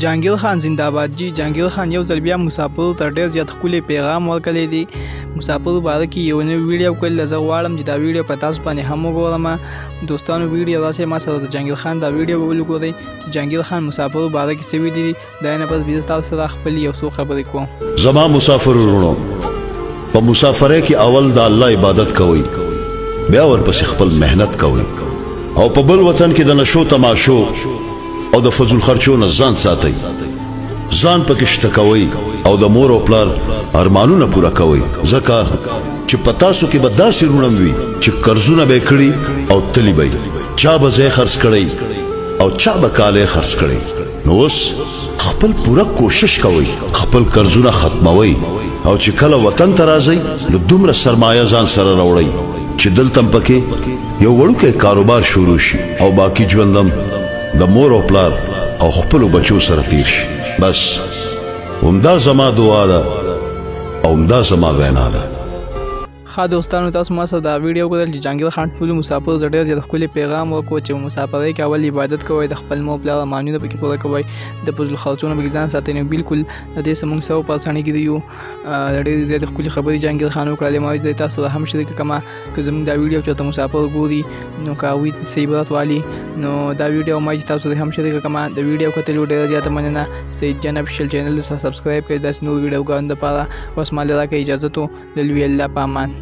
جهانګیر خان زنده‌باد جی. جهانګیر خان یو ځل بیا مسافرو ته ډېر زیات ښکلی پیغام ورکړی دی. مسافرو باره کې یو نوې ویډیو کړې، زه غواړم چې دا ویډیو په تاسو باندې هم وګورم. دوستانو ویډیو راشئ ما سره د جهانګیر خان دا ویډیو وګورئ چې جهانګیر خان مسافرو باره کې څه ویلي دي. دا نه پس بیا تاسو سره خپل یو څو خبرې کوم. زما مسافر وروڼو، په مسافرۍ کې اول د الله عبادت کوئ، بیا ورپسې خپل محنت کوئ، او په بل وطن کې د نشو تماشو او د فضول خرچو نه ځان ساتئ، ځان پکې شته کوئ او د مور او پلار ارمانونه پوره کوئ، ځکه چې په تاسو کې به داسې وروڼه وي چې قرضونه به یې کړي او تلي به، چا به ځای خرڅ کړی او چا به کالی خرڅ کړی. نو اوس خپل پوره کوشش کوئ، خپل قرضونه ختموئ، او چې کله وطن ته راځئ نو دومره سرمایه ځان سره راوړئ چې دلته هم پکې یو وړوکی کاروبار شروع شي او باقي ژوند هم د مور او پلار او خپلو بچو سره تیر شي. بس همدا زما دعا ده او همدا زما وینا ده. ښه دوستانو، تاسو ما سره دا ویډیو وکتل چې جهانګیر خان ټولو مسافرو ته ډېر زیات ښکلی پیغام ورکړو چې مسافرۍ کې اول عبادت کوئ، د خپل مور پلار ارمانونه پکې پوره کوئ، د فضول خرچونه پکې ځان ساتئ. نو بالکل د دې څه موږ 100% کې یو. ډېرې زیاتې ښکلې خبرې جهانګیر خان وکړلې، ما ویل تاسو سره هم شریکه کړم. که زموږ دا ویډیو چېرته مسافر ګوري نو که هغوی څه عبرت والي نو دا ویډیو ما چې تاسو سره هم شریکه کړم. د ویډیو کتلو ډېره زیاته مننه. سید جان افیشل چینل سره سبسکرایب کړئ داسې نور ویډیوګانو دپاره. اوس ما له راکړئ اجازه، د لوی الله په امان.